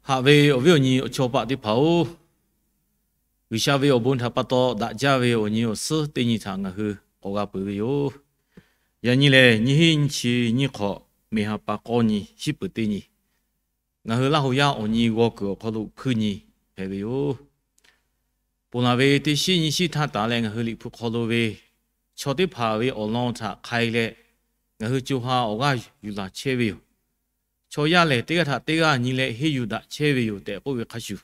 Haꞈ ve awˬ viˉ awˬ nyi awˬ chawˇ paˆ teˇ hpaˍ-oˬ, G'uiˬsha ve awˬ bon htaꞈ pa taw daꞈ jaˇ ve awˬ nyi awˬ suhˉ teˇ nyi htaꞈ ngaˬ hui k'awꞈ g'a peuˬ ve yoˬ. Yaꞈ nyi lehˬ, nyiˇ hinˉ nyiˇ chi nyiˇ hk'awꞈ, meˬ ha pa k'awˇ nyi, shiˉ peuˍ teˇ nyi, ngaˬ hui Laˇ huˍ yaˇ awˬ nyi g'aw kuiˬ awˬ hk'aw lo hpuiˇ nyi hpehꞈ ve yoˬ. Ponˬ laˬ ve teˇ shinˉ nyiˇ shinˉ htaˇ taˍ leh, ngaˬ hui Liꞈ hpu hk'aw lo ve chaw teˇ hpaˍ ve awˬ lawn htaꞈ k'ai leh, ngaˬ hui co ha awˬ g'aˇ yuˬ laˬ chehˇ ve yoˬ. Chaw yaˇ lehˬ, teˇ g'aˇ htaꞈ teˇ g'aˇ nyi leh henˇ yuˬ daꞈ chehˇ ve yoˬ tehꞈ k'oˆ ve hk'a shuˍ,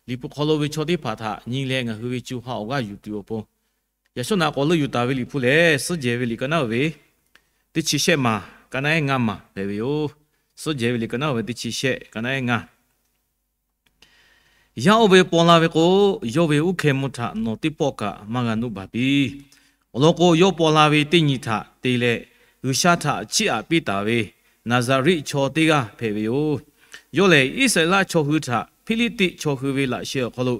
Liꞈ hpu hk'aw lo ve chaw teˇ hpaˍ htaꞈ nyi leh ngaˬ hui ve co ha awˬ g'aˇ yuˬ tuˬ awˬ pon, yaꞈ shawˉ naꞈ k'awꞈ leuˆ yuˬ taˍ ve Liꞈ hpu lehˬ, Suhˉ jehˬ ve liꞈ ka naˉ ve teˇ chi shehˆ maˬ, ka naˉ ehˉ ngaˇ maˬ hpehꞈ ve yoˬ. Suhˉ jehˬ ve liꞈ ka naˉ ve teˇ chi shehˆ, ka naˉ ehˉ ngaˇ. Yaˇ oˇ ve paw la ve k'o, yawˇ ve uˉ hkeh mvuh htaꞈ nawˬ teˇ pawˆ kaꞈ maˇ g'a nuˆ baˬ piˇ. Awˬ lawn k'o, yawˇ paw la ve teˇ nyi htaꞈ te leh, G'uiˬsha htaꞈ chiˇ aꞈ piˇ taˍ ve Naˍzaˍriˆ chaw teˇ g'aˇ hpehꞈ ve yoˬ. Yawˇ lehˬ, Iˉsaˍreˍlaˆ chaw hui htaꞈ Hpiˇliˇtiˆ chaw hui ve laꞈ sheh awˬ hk'aw lo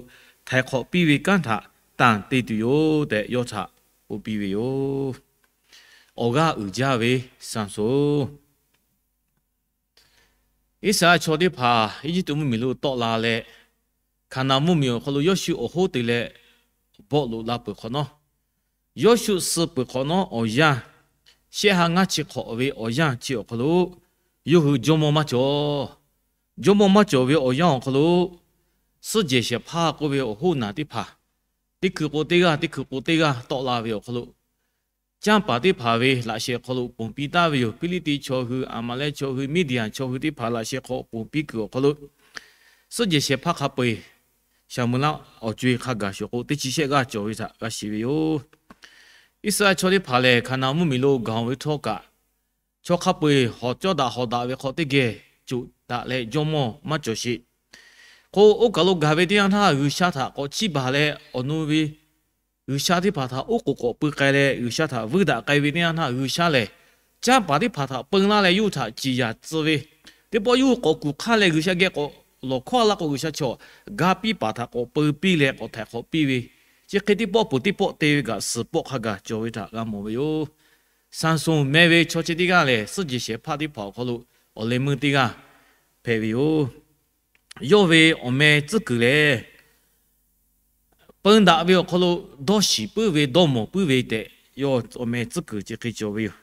htaiˍ hk'awꞈ piˇ ve kanˉ htaꞈ tanˬ te tuˬ yoˬ tehꞈ, yawˇ htaꞈ k'oˆ piˇ ve yoˬ. Awˬ g'aˇ uiˍ jaˇ ve Saˍsonˍ. Iˉsaˍreˍlaˆ chaw teˇ hpaˍ Eˇjiˇtuꞈ mvuhˇmiˬ lo tawˆ la leh, Hkaˍnanˍ mvuhˇmiˬ awˬ hk'aw lo Yawˇshuˆ awˬ hoˉ te leh bawˆ loꞈ la peuˬ hk'awꞈ nawˉ, Yawˇshuˆ suh peuˬ hk'awꞈ nawˉ awˬ yanˇ, shehˆ ha ngaˇ chi hk'awꞈ ve awˬ yanˇ chi awˬ hk'aw lo, yawˇ hui jawˇmawˇ maˇ cawˬ. Jawˇmawˇ maˇ cawˬ ve awˬ yanˇ awˬ hk'aw lo, suhˉ jehˬ shehˍ hpaˇ k'oˆ ve awˬ hoˉ naˬ teˇ hpaˍ, teˇ hkui k'o teˇ g'aˇ, teˇ hkui k'o teˇ g'aˇ tawˆ la ve awˬ hk'aw lo, canˇ paˍ teˇ hpaˍ ve laꞈ sheh awˬ hk'aw lo ponˬ piˇ taˍ ve yoˬ. Hpiˇliˇtiˆ chaw hui, Aˍmaˍlehˇ chaw hui, Miˇdiˍanˍ chaw hui teˇ hpaˍ laꞈ sheh hk'aw ponˬ piˇ kuiˬ awˬ hk'aw lo, suhˉ jehˬ shehˍ hpaˇ hk'a peu-eˬ Saˍmo-eˍlaˆ awˬ co-e hk'a gaˬ shuˍ k'o, teˇ chi shehˆ g'aˇ cawˬ ve htaꞈ g'a shiˍ ve yoˬ. Iˉsaˍreˍlaˆ chaw teˇ hpaˍ lehˬ, Hkaˍnanˍ mvuhˇmiˬ lo gaˬ-oˬ ve htawˇ kaꞈ, chaw hk'a peu-eˬ hawˍ cawˇ daꞈ hawˍ daꞈ ve hk'aw teˇ geh coꞈ daꞈ leh jawˇmawˇ maˇ cawˬ sheˍ. K'o, oˇ kaˬ lo gaˬ ve teˇ yanˇ htaˇ, G'uiˬsha htaꞈ k'awꞈ chiˇ baˬ leh, awˬ nu ve G'uiˬsha teˇ hpaˍ htaꞈ oˉ k'oˍ k'awꞈ pui k'ai leh, G'uiˬsha htaꞈ vuiˇ daꞈ k'ai ve teˇ yanˇ htaˇ, G'uiˬsha lehˬ, canˇ paˍ teˇ hpaˍ htaꞈ peun laˇ leh yawˇ hui htaꞈ ciˍ yanˍ tcuh ve, teˇ pawˆ yawˇ hui k'awꞈ kuˬ hk'aˇ leh G'uiˬsha geh k'awꞈ lawˬ hkawˇ laˇ k'o, G'uiˬsha chaw ga piˇ paˍ htaꞈ k'awꞈ peu piˇ leh k'awꞈ htaiˍ hk'awꞈ piˇ ve, chi hk'e teˇ pawˆ peuˬ teˇ pawˆ te ve kaꞈ, suhˍ pawˆ hk'a gaˬ cawˬ ve htaꞈ g'a mawˬ ve yoˬ. Saˍsonˍ meh ve chaw chi teˇ g'aˇ lehˬ, suhˉ jehˬ shehˍ hpaˇ teˇ hpaˍ awˬ hk'aw lo awˬ leh meuˇ teˇ g'aˇ hpehꞈ ve yoˬ. Yawˇ ve awˬ meh tcuhˉ kuiˬ lehˬ, peun daꞈ ve awˬ hk'aw lo dawˇ shiˍ puiˉ ve, dawˇ mawˬ puiˉ ve tehꞈ, yawˇ awˬ meh tcuhˉ kuiˬ chi hk'e cawˬ ve yoˬ.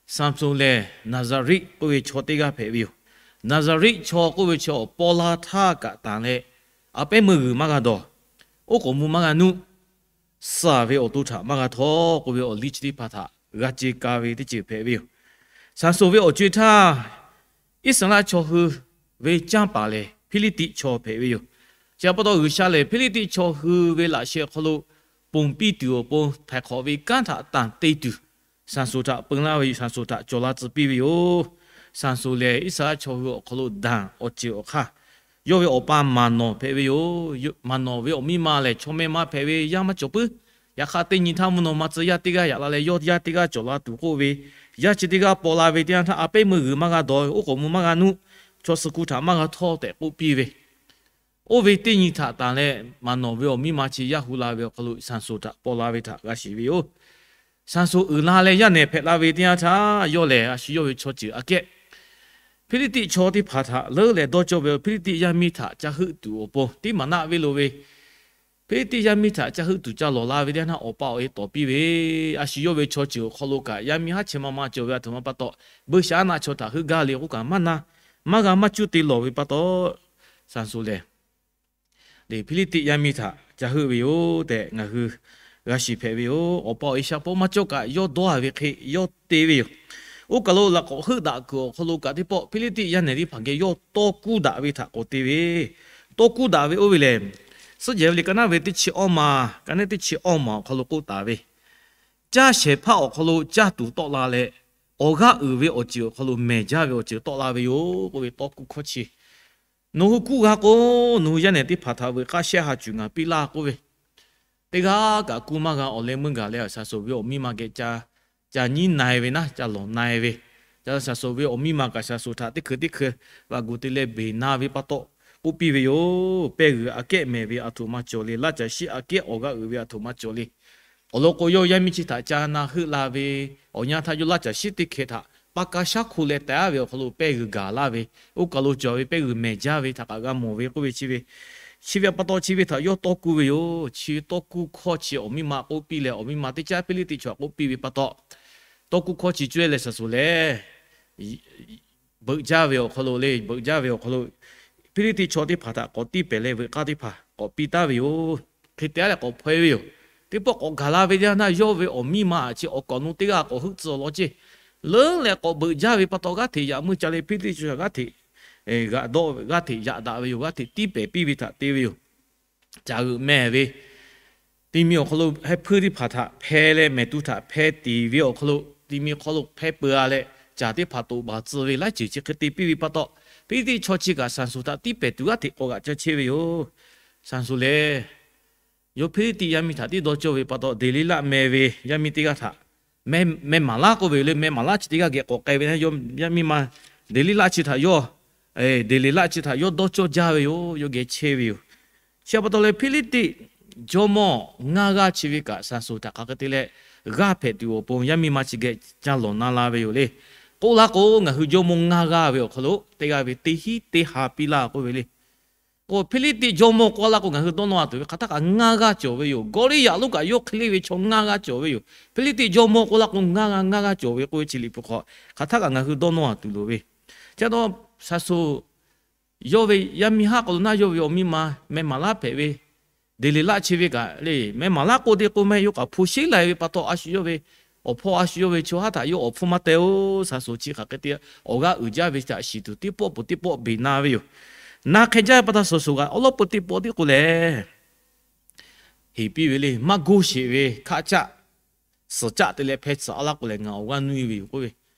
Saˍsonˍ lehˬ, Naˍzaˍriˆ k'oˆ ve chaw teˇ g'aˇ hpehꞈ ve yoˬ. Naˍzaˍriˆ chaw k'oˆ ve chaw awˬ paw la htaˇ kaꞈ tanˬ leh, a pehˉ meuˇ g'uiˬ maˇ g'a dawˬ, oˉ k'oˍ mvuh maˇ g'a nuˆ, suh ve awˬ to htaꞈ maˇ g'a htawˇ k'oˆ ve awˬ liˇ chi teˇ hpaˍ htaꞈ g'a ce ka ve teˇ ceuˬ hpehꞈ ve yoˬ. Saˍsonˍ ve awˬ co-e htaˇ, Iˉsaˍreˍlaˆ chaw hui ve canˇ paˍ lehˬ, Hpiˇliˇtiˆ chaw hpehꞈ ve yoˬ. Chi pa taw G'uiˬsha lehˬ, Hpiˇliˇtiˆ chaw hui ve laꞈ sheh hk'aw lo ponˬ piˇ tuˬ awˬ pon htaiˍ hk'awꞈ ve kanˉ htaꞈ tanˬ te tuˬ, Saˍsonˍ htaꞈ peun laˇ ve, Saˍsonˍ htaꞈ cawˬ la tcuh piˇ ve yoˬ. Saˍsonˍ lehˬ, Iˉsaˍreˍlaˆ chaw hui awˬ hk'aw lo daꞈ awˬ ceuˬ awˬ hk'aˇ, yawˇ ve awˬ pa Maˍnawˍ hpehꞈ ve yoˬ. Maˍnawˍ ve awˬ miˇ ma lehˬ, chaw meh ma hpehꞈ ve yaˇ maˇ cawˬ puiˉ. Yaꞈ hk'aˇ, teˇ nyi htaˇ mvuhˇ naw ma tcuh yaˇ teˇ g'aˇ yaꞈ la leh, yawˇ yaˇ teˇ g'aˇ cawˬ la tuˬ k'oˆ ve, yaˇ chi teˇ g'aˇ paw la ve teˇ yanˇ htaˇ, a pehˉ meuˇ g'uiˬ maˇ g'a dawˬ, oˉ k'oˍ mvuh maˇ g'a nuˆ, chaw suh ku htaꞈ maˇ g'a htawˇ tehꞈ k'oˆ piˇ ve, oˇ ve teˇ nyi htaꞈ tanˬ leh, Maˍnawˍ ve awˬ miˇ ma chi yaˇ hu la ve awˬ hk'aw lo Saˍsonˍ htaꞈ paw la ve htaꞈ g'a shiˍ ve yoˬ. Saˍsonˍ uiˍ la leh yaˇ nehˬ hpehꞈ la ve teˇ yanˇ htaˇ, yawˇ lehˬ a shu yawˇ ve chaw ceuˬ aꞈ kehˉ Hpiˇliˇtiˆ chaw teˇ hpaˍ htaꞈ leuˉ leh dawˇ cawˇ ve, Hpiˇliˇtiˆ yaˇ miˇ htaꞈ ca heuˆ tuˬ awˬ pon, tiˉ maˍ naˆ ve lo ve Hpiˇliˇtiˆ yaˇ miˇ htaꞈ ca heuˆ tuˬ ca lawˬ la ve teˇ yanˇ htaˇ, awˬ pa awˬ e tawˍ piˇ ve, a shu yawˇ ve chaw ceuˬ awˬ hk'aw lo kaꞈ yaˇ miˇ haˉ chehˇ ma ma cawˬ ve aˬ htoꞈ ma pa taw, buiˇshaˆaˉnaˆ chaw htaꞈ heuˆ gaˇ le k'oˆ kaꞈ maˇ na, maˇ g'a maˇ cuˇ te lawˬ ve pa taw, Saˍsonˍ lehˬ, Hpiˇliˇtiˆ yaˇ miˇ htaꞈ ca heuˆ ve yoˬ tehꞈ ngaˬ hui g'a shiˍ hpehꞈ ve yoˬ. Awˬ pa awˬ e sha pawˆ maˇ cawˇ kaꞈ yawˇ dawˇ a ve hk'e yawˇ te ve yoˬ. Oˇ kaˬ lo laꞈ k'awꞈ heuˆ daꞈ kuiˬ awˬ hk'aw lo kaꞈ teˇ pawˆ Hpiˇliˇtiˆ yaˇ nehˬ teˇ hpaˍ geh yawˇ tawˇ kuˇ daꞈ ve htaꞈ k'awꞈ te ve, tawˇ kuˇ daꞈ ve oˇ ve lehˬ, Suhˉ jehˬ ve liꞈ ka naˉ ve teˇ chi awˇ ma, ka naˉ teˇ chi awˇ ma awˬ hk'aw lo k'oˆ taˍ ve, caˇ shehˍ hpaˇ awˬ hk'aw lo caˇ tuˬ tawˆ la leh, awˬ g'aˇ uiˍ ve awˬ ceuˬ awˬ hk'aw lo mehˬ jaˇ ve awˬ ceuˬ tawˆ la ve yoˬ k'oˆ ve tawˇ kuˇ hkawˇ chi, nawˬ hui kuˇ g'a k'o, nawˬ hui yaˇ nehˬ teˇ hpaˍ htaꞈ veuꞈ k'aˇ shehˆ ha cuˬ ngaˬ piˇ laˇ k'oˆ ve, teˇ g'aˇ kaꞈ kuˇ maˇ g'a awˬ leh meuˇ gaˬ leh, Saˍsonˍ ve awˬ miˇ ma geh ca nyiˉ na-e ve naˉ, ca lawˬ na-e ve, ca Saˍsonˍ ve awˬ miˇ ma kaꞈ Saˍsonˍ htaꞈ teˇ hkui teˇ hkui g'a gu te leh beˬ na ve pa taw k'oˆ piˇ ve yoˬ. Pehˇ g'uiˬ aꞈ kehˉ mehˬ ve aˬ htoꞈ ma cawˬ le, laˇ caˬ shiˉ aꞈ kehˉ awˬ g'aˇ uiˍ ve aˬ htoꞈ ma cawˬ le. Awˬ lawn k'o, yawˇ yaˇ miˇ chi htaꞈ ca na heuˆ la ve awˬ yanˇ htaˇ, yawˇ laˇ caˬ shiˉ teˇ hkeh htaꞈ pa ka shaˉ hko leh teh aˉ ve awˬ hk'aw lo pehˇ g'uiˬ gaˬ laˇ ve, oˇ kaˬ lo cawˬ ve pehˇ g'uiˬ mehˬ jaˇ ve htaꞈ kaꞈ g'a mawˬ ve k'oˆ ve chi ve, chi ve pa taw chi ve htaꞈ yawˇ tawˇ kuˇ ve yoˬ. Chi tawˇ kuˇ hkawˇ chi awˬ miˇ ma k'oˆ piˇ leh, awˬ miˇ ma teˇ caˉ Hpiˇliˇtiˆ chaw k'oˆ piˇ ve pa taw, tawˇ kuˇ hkawˇ chi cuˇ leh Saˍsuˍ lehˬ beuꞈ jaˇ ve awˬ hk'aw lo le, beuꞈ jaˇ ve awˬ hk'aw lo Hpiˇliˇtiˆ chaw teˇ hpaˍ htaꞈ k'awꞈ tiˇ pehˍ leh veuꞈ k'aˇ teˇ hpaˍ k'awꞈ piˇ taˉ ve yoˬ. Hk'e te aˉ leh k'awꞈ hpaw-e ve yoˬ. Teˇ pawˆ k'awꞈ gaˬ la ve yaˇ naˇ, yawˇ ve awˬ miˇ ma chi awˬ kaˍ awˬ nu teˇ g'aˇ k'awꞈ heuˆ tcuh awˬ lawn ceˇ, leuˉ leh k'awꞈ beuꞈ jaˇ ve pa taw, g'aˇ hteꞈ yaꞈ meuˇ ca leh Hpiˇliˇtiˆ chaw g'aˇ hteꞈ g'aꞈ dawˆ, g'aˇ hteꞈ yaꞈ daꞈ ve yoˬ. G'aˇ hteꞈ tiˇ pehˍ piˇ ve htaꞈ te ve yoˬ. Caꞈ g'euꞈ mehˬ ve, ti mi awˬ hk'aw lo heh hpuiˇ teˇ hpaˍ htaꞈ hpeh leh mehˍ tu htaꞈ hpeh tiˍ ve awˬ hk'aw lo, ti mi hk'aw lo hpeh peuˬ-a leh, caˬ teˇ hpaˍ toꞈ baˬ tcuh ve laiˉ ceuˬ chi hk'e te piˇ ve pa taw, Hpiˇliˇtiˆ chaw chi kaꞈ Saˍsuˍ htaꞈ tiˇ pehˍ tuˬ g'aˇ hteꞈ k'awꞈ g'aꞈ ca chehˇ ve yoˬ. Saˍsuˍ lehˬ yawˇ Hpiˇliˇtiˆ yaˇ miˇ htaꞈ tiˇ dawˇ cawˇ ve pa taw, Deˍleˍlaˆ meh ve yaˇ miˇ teˇ g'aˇ htaꞈ meh maˍ laˉ k'oˆ ve yoˬ le. Meh maˍ laˉ chi teˇ g'aˇ geh k'awꞈ k'ai ve, yaˇ miˇ ma Deˍleˍlaˆ chi htaꞈ yawˇ, Deˍleˍlaˆ chi htaꞈ yawˇ dawˇ cawˇ jaˇ ve yoˬ. Yawˇ geh chehˇ ve yoˬ. Chi pa taw leh Hpiˇliˇtiˆ jawˇmawˇ ngaˇ g'aˇ chi ve kaꞈ Saˍsuˍ htaꞈ hk'aˬ hk'e te leh g'aˇ hpehꞈ tuˬ awˬ pon yaˇ miˇ ma chi geh ca lawˬ na la ve yoˬ le. K'oˆ laˇ k'o, ngaˬ hui jawˇmawˇ ngaˇ g'aˇ ve awˬ hk'aw lo teˇ g'aˇ ve teˇ hinˉ teˇ ha piˇ laˇ k'oˆ ve le. K'o Hpiˇliˇtiˆ jawˇmawˇ k'oˆ laˇ k'o, ngaˬ hui dawˇ nawˇ-a tuˬ ve hk'aˬ htaˇ kaꞈ ngaˇ g'aˇ cawˬ ve yoˬ. Gawˇliˇyaꞈ lonˉ kaꞈ yawˇ hk'e le ve chaw ngaˇ g'aˇ cawˬ ve yoˬ. Hpiˇliˇtiˆ jawˇmawˇ k'oˆ laˇ k'o, ngaˇ g'aˇ ngaˇ g'aˇ cawˬ ve k'oˆ ve chi Liꞈ hpu hk'aw hk'aˬ htaˇ kaꞈ ngaˬ hui dawˇ nawˇ-a tuˬ loˍ ve. Chi pa taw Saˍsuˍ yawˇ ve yaˇ miˇ haˉ k'aw lo naˇ yawˇ ve awˬ miˇ ma meh maˍ laˉ hpehꞈ ve, Deˍleˍlaˆ chi ve kaꞈ le, meh maˍ laˉ k'oˆ te k'o meh yawˇ kaꞈ hpu sheˉ lai ve pa taw, a shu yawˇ ve awˬ hpawˇ a shu yawˇ ve chaw haˉ htaꞈ yawˇ awˬ hpfuhˇ maˇ teh-oˬ. Saˍsuˍ chi hk'aˬ hk'e te awˬ g'aˇ uiˍ jaˇ ve htaꞈ shiˍ tuˬ teˇ pawˆ peuˬ teˇ pawˆ beˬ na ve yoˬ. Na hk'e jaˇ ve pa taw Saˍsuˍ kaꞈ awˉ lawˉ peu teˇ pawˆ tiˉ k'o lehˬ, heˍ piˇ ve le, maˇ goˇ sheˍ ve hkaˆ caˆ suhˍ caˆ te leh hpeh tsuhꞈ-a laˇ k'o lehˬ, ngaˬ awˬ g'aˇ nuˇ-e ve yoˬ k'oˆ ve.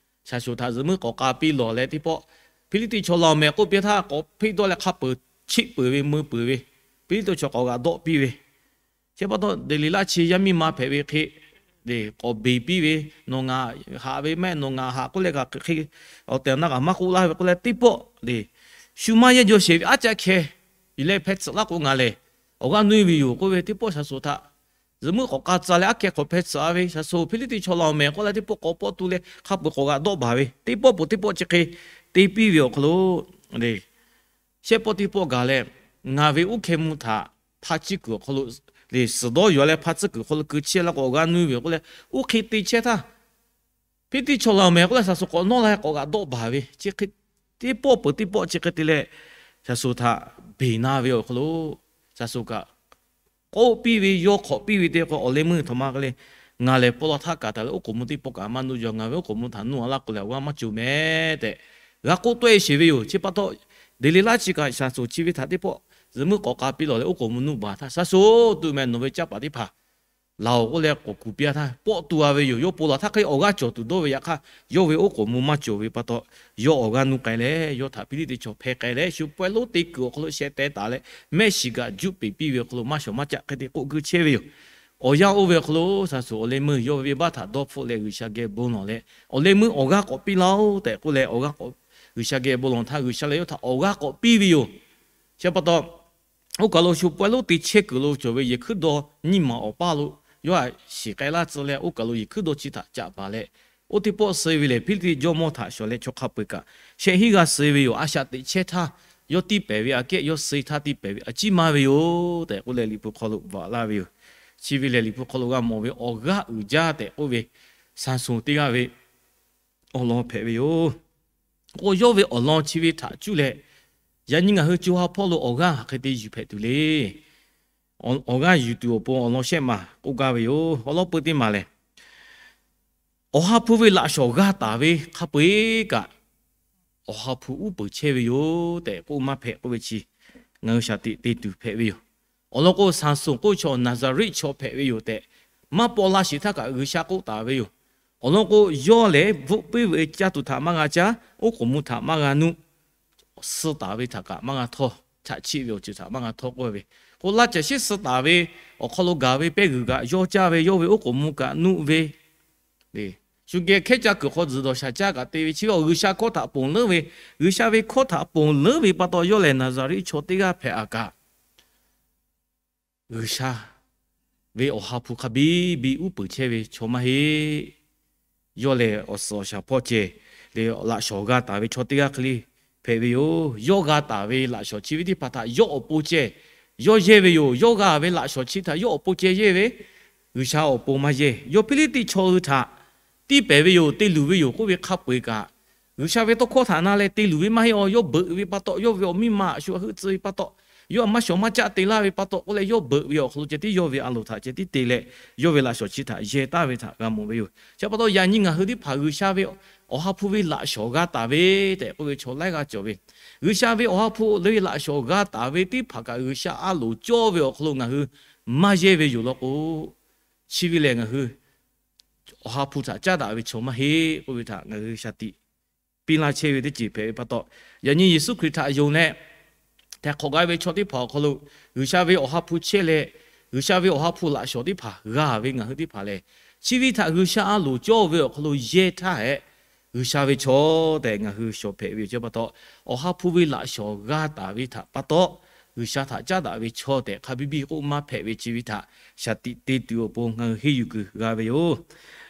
Saˍsuˍ htaꞈ zuhꞈ muiˉ k'awꞈ k'a piˇ lawˬ leh teˇ pawˆ, Hpiˇliˇtiˆ chaw la-oˬ mehˍ k'oˆ piˇ htaˇ k'awꞈ hpeˆ dawˇ leh hk'a peuˬ cheˆ peuˬ ve meuˇ peuˬ ve, Hpiˇliˇtiˆ chaw k'awꞈ g'aꞈ dawˆ piˇ ve. Chi pa taw Deˍleˍlaˆ chi yaˇ miˇ ma hpehꞈ ve hk'e, k'awꞈ beˬ piˇ ve, nawˬ ngaˬ haꞈ ve mehˆ, nawˬ ngaˬ haꞈ k'oˆ leh kaꞈ hk'e awˬ tehˬ awˬ na kaꞈ maˇ k'oˆ laˇ ve k'oˆ leh teˇ pawˆ le, shu maˇ yehˇ jaw sheˍ ve aˉ caˆ hkeh yuˬ leh hpeh tsuhꞈ laˇ k'o ngaˬ lehˬ awˬ g'aˇ nuˇ-e ve yoˬ k'oˆ ve. Teˇ pawˆ Saˍsuˍ htaꞈ zuhꞈ muiˉ k'awꞈ k'a tcuhꞈ leh aˉ hkeh hk'awꞈ hpeh tsuhꞈ-a ve. Saˍsuˍ Hpiˇliˇtiˆ chaw la-oˬ mehˍ k'oˆ leh teˇ pawˆ k'awꞈ pawˆ tu leh hk'a peuˬ k'awꞈ g'aꞈ dawˆ baˬ ve, teˇ pawˆ peuˬ teˇ pawˆ chi hk'e te piˇ ve awˬ hk'aw lo le, shehˆ pawˆ teˇ pawˆ gaˬ leh, ngaˬ ve oˇ hkeh mvuh htaꞈ hpa tcuhˉ kuiˬ awˬ hk'aw lo le, suhˍ dawˇ yuˬ leh hpa tcuhˉ kuiˬ awˬ hk'aw lo keu chehˇ laˇ k'o awˬ g'aˇ nuˇ-e ve yoˬ k'oˆ leh, oˇ hk'e te chehˇ htaˇ Hpiˇliˇtiˆ chaw la-oˬ mehˍ k'oˆ leh Saˍsuˍ k'awꞈ nawˇ la k'awꞈ g'aꞈ dawˆ baˬ ve chi hk'e, teˇ pawˆ peuˬ teˇ pawˆ chi hk'e te leh, Saˍsuˍ htaꞈ beˬ na ve awˬ hk'aw lo, Saˍsuˍ kaꞈ k'oˆ piˇ ve, yawˇ hk'awꞈ piˇ ve te k'o, awˬ leh meuˇ htaꞈ ma k'ai le, ngaˬ lehˬ paw la htaˇ kaꞈ taˍ leh oˉ k'oˍ mvuh teˇ pawˆ kaꞈ maˇ nuˇ jaw. Ngaˬ ve oˉ k'oˍ mvuh htaꞈ nuˇ-a laˇ k'o lehˬ awˬ g'aˇ maˇ cawˬ mehˍ tehꞈ g'a k'oˆ tawˆ-e sheˍ ve yoˬ. Chi pa taw Deˍleˍlaˆ chi kaꞈ Saˍsuˍ chi ve htaꞈ teˇ pawˆ zuhꞈ muiˉ k'awꞈ k'a piˇ lawˬ leh oˉ k'oˍ mvuh nuˇ baˬ htaˇ, Saˍsuˍ tuˬ mehˍ nawˬ ve caˇ paˍ teˇ hpaˍ laˬ-oˬ k'oˆ leh k'awꞈ kuˬ piˇ-a htaˇ, pawˆ tu-a ve yoˬ. Yawˇ paw la htaˇ hk'e awˬ g'aˇ cawˬ tuˬ dawˇ ve yaꞈ hk'aˇ, yawˇ ve oˉ k'oˍ mvuh maˇ cawˬ ve pa taw, yawˇ awˬ g'aˇ nuˇ k'ai leh yawˇ htaꞈ Hpiˇliˇtiˆ chaw hpeh k'ai leh shu pawehˇ lonˉ te kuiˬ awˬ hk'aw lo sheh teh taˍ leh mehˆ shiˍ kaꞈ juˆ peˍ piˇ ve awˬ hk'aw lo maˇ shawˍ maˇ caˆ hk'e te k'oˆ geuˆ chehˇ ve yoˬ. Awˬ yanˇ oˇ ve awˬ hk'aw lo Saˍsuˍ awˬ leh meuˇ yawˇ ve venˇbaˆ htaꞈ dawˇ hpfuhˆ leh G'uiˬsha geh bon lawˬ leh, awˬ leh meuˇ awˬ g'aˇ k'awꞈ piˇ laˇ-oˆ tehꞈ k'oˆ leh awˬ g'aˇ k'awꞈ, G'uiˬsha geh bon lawˬ htaˇ G'uiˬsha lehˬ yawˇ htaꞈ awˬ g'aˇ k'awꞈ piˇ ve yoˬ. Chi pa taw, oˇ kaˬ lo shu pawehˇ lonˉ te chehˇ kuiˬ lo cawˬ ve yehˬ hkuiˉ daw nyiˇ maˬ awˬ paˇ lo yawˇ htaꞈ shiˍ k'ai laˇ tcuh leh, oˇ kaˬ lo yehˬ hkuiˉ daw chi htaꞈ caꞈ baˬ leh, oˇ teˇ pawˆ suh ve lehˬ Hpiˇliˇtiˆ jawˇmawˇ htaꞈ shawˍ leh chaw hk'a peu-eˬ kaꞈ shehˆ hinˉ g'aˇ suh ve yoˬ. A shaꞈ teꞈ chehˇ htaˇ, yawˇ tiˇ pehˍ ve aꞈ kehˉ yawˇ suh htaˇ tiˇ pehˍ ve a ciˉ maˇ ve yoˬ tehꞈ k'oˆ leh Liꞈ hpu hk'aw lo bvuhꞈ laˇ ve yoˬ. Chi ve lehˬ Liꞈ hpu hk'aw lo g'a mawˬ ve awˬ g'aˇ uiˍ jaˇ tehꞈ k'oˆ ve, Saˍsuˍ teˇ g'aˇ ve awˬ lawn hpehꞈ ve yoˬ. K'o yawˇ ve awˬ lawn chi ve htaꞈ cuˇ leh, yaꞈ nyi ngaˬ hui co ha hpawˇ lo awˬ g'aˇ hk'aˬ hk'e te yuˬ hpehꞈ tuˬ le. Awˬ g'aˇ yuˬ tuˬ awˬ pon awˬ lawn shehˆ maˬ k'oˆ gaˇ ve yoˬ. Awˬ lawn peu teˇ maˬ lehˬ, Awˬ ha hpu ve laꞈ shawˍ g'a taˍ ve hk'a peu-eˬ kaꞈ, Awˬ ha hpu uˉ peunˍ chehˇ ve yoˬ tehꞈ k'oˆ maˇ hpehꞈ k'oˆ ve chi, ngaˬ hui shaˍ tiꞈ te tuˬ hpehꞈ ve yoˬ. Awˬ lawn k'o, Saˍsuˍ k'oˆ ve chaw Naˍzaˍriˆ chaw hpehꞈ ve yoˬ tehꞈ maˇ paw la sheˍ htaˇ kaꞈ G'uiˬsha k'oˆ taˍ ve yoˬ. Awˬ lawn k'o, yawˇ lehˬ bvuhˆ puiˉ ve caˇ tuˬ htaꞈ maˇ g'a caˇ, oˉ k'oˍ mvuh htaꞈ maˇ g'a nuˆ, suh taˍ ve htaꞈ kaꞈ maˇ g'a htawˇ, chaꞈ chiˆ ve awˬ ceuˬ htaꞈ maˇ g'a htawˇ k'oˆ ve, k'o laˇ caˬ sheˉ suh taˍ ve awˬ hk'aw lo gaˬ ve pehˇ g'uiˬ kaꞈ yawˇ caˇ ve, yawˇ ve oˉ k'oˍ mvuh kaꞈ nuˆ ve, shu geh hkehˉ caˇ kuiˬ hk'aw tzuhˬ dawˬ shaˍ caˇ kaꞈ te ve, chi ve awˬ G'uiˬsha hkawˇ htaꞈ ponˬ leuˉ ve, G'uiˬsha ve hkawˇ htaꞈ ponˬ leuˉ ve pa taw, yawˇ lehˬ Naˍzaˍriˆ chaw teˇ g'aˇ hpehꞈ-a kaꞈ, G'uiˬsha ve Awˬ ha hpu hk'a biˇ biˇ uˉ peunˍ chehˇ ve chaw maˇ heˆ. Yawˇ lehˬ awˬ suhˍ awˬ shaˍ hpawˇ ceh, laꞈ shawˍ g'a taˍ ve chaw teˇ g'aˇ hk'e le hpehꞈ ve yoˬ. Yawˇ g'a taˍ ve laꞈ shawˍ chi ve teˇ hpaˍ htaꞈ yawˇ awˬ pon ceh yawˇ yehˇ ve yoˬ. Yawˇ g'a ve laꞈ shawˍ chi htaꞈ yawˇ awˬ pon ceh yehˇ ve, G'uiˬsha awˬ pon maˇ yehˇ. Yawˇ Hpiˇliˇtiˆ chaw hui htaꞈ tiˇ pehˍ ve yoˬ, te luˬ ve yoˬ k'oˆ ve hk'a peu-eˬ kaꞈ, G'uiˬsha ve tawˇ hkawˇ htaꞈ na leh te luˬ ve maˇ heˆ. Aw, yawˇ beuꞈ ve pa taw, yawˇ ve awˬ miˇ ma a shu heuˆ tcuh ve pa taw, yawˇ maˇ shawˍ maˇ caˆ te laˇ ve pa taw k'oˆ leh, yawˇ beuꞈ ve awˬ hk'aw lo ceh tiˉ yawˇ ve a loˍ htaꞈ ceh tiˉ te leh, yawˇ ve laꞈ shawˍ chi htaꞈ yehˇ taˍ ve htaꞈ g'a mawˬ ve yoˬ. Chi pa taw yaꞈ nyi ngaˬ hui teˇ hpaˍ G'uiˬsha ve Awˬ ha hpu ve laꞈ shawˍ g'a taˍ ve tehꞈ k'oˆ ve chaw laiˉ g'aˇ cawˬ ve, G'uiˬsha ve Awˬ ha hpu leh ve laꞈ shawˍ g'a taˍ ve teˇ hpaˍ kaꞈ G'uiˬsha a loˍ cawˇ ve awˬ hk'aw lo ngaˬ hui maˇ yehˇ ve yoˬ law k'o, chi ve lehˬ ngaˬ hui Awˬ ha hpu htaꞈ caˉ daꞈ ve chaw maˇ heˆ k'oˆ ve htaꞈ ngaˬ hui shaˍ tiꞈ piˇ laˇ chehˇ ve teˇ ceuˬ hpehꞈ ve pa taw, yaꞈ nyi Yeˍsuˆ Hkriꞈ htaꞈ yonˍ leh htaiˍ hk'awꞈ g'a ve chaw teˇ hpaˍ awˬ hk'aw lo G'uiˬsha ve Awˬ ha hpu chehˇ leh, G'uiˬsha ve Awˬ ha hpu laꞈ shawˍ teˇ hpaˍ g'a ve ngaˬ hui teˇ hpaˍ lehˬ, chi ve htaꞈ G'uiˬsha a loˍ cawˇ ve awˬ hk'aw lo yehˇ htaˇ hehꞈ, G'uiˬsha ve chaw tehꞈ ngaˬ hui shawˍ hpehꞈ ve yoˬ. Chi pa taw, Awˬ ha hpu ve laꞈ shawˍ g'a taˍ ve htaꞈ pa taw, G'uiˬsha htaꞈ caˉ daꞈ ve chaw tehꞈ hk'a biˇ biˇ k'oˆ maˇ hpehꞈ ve chi ve htaꞈ shaˍ tiꞈ te tuˬ awˬ pon ngaˬ hui henˇ yuˬ kuiˬ g'a ve yoˬ.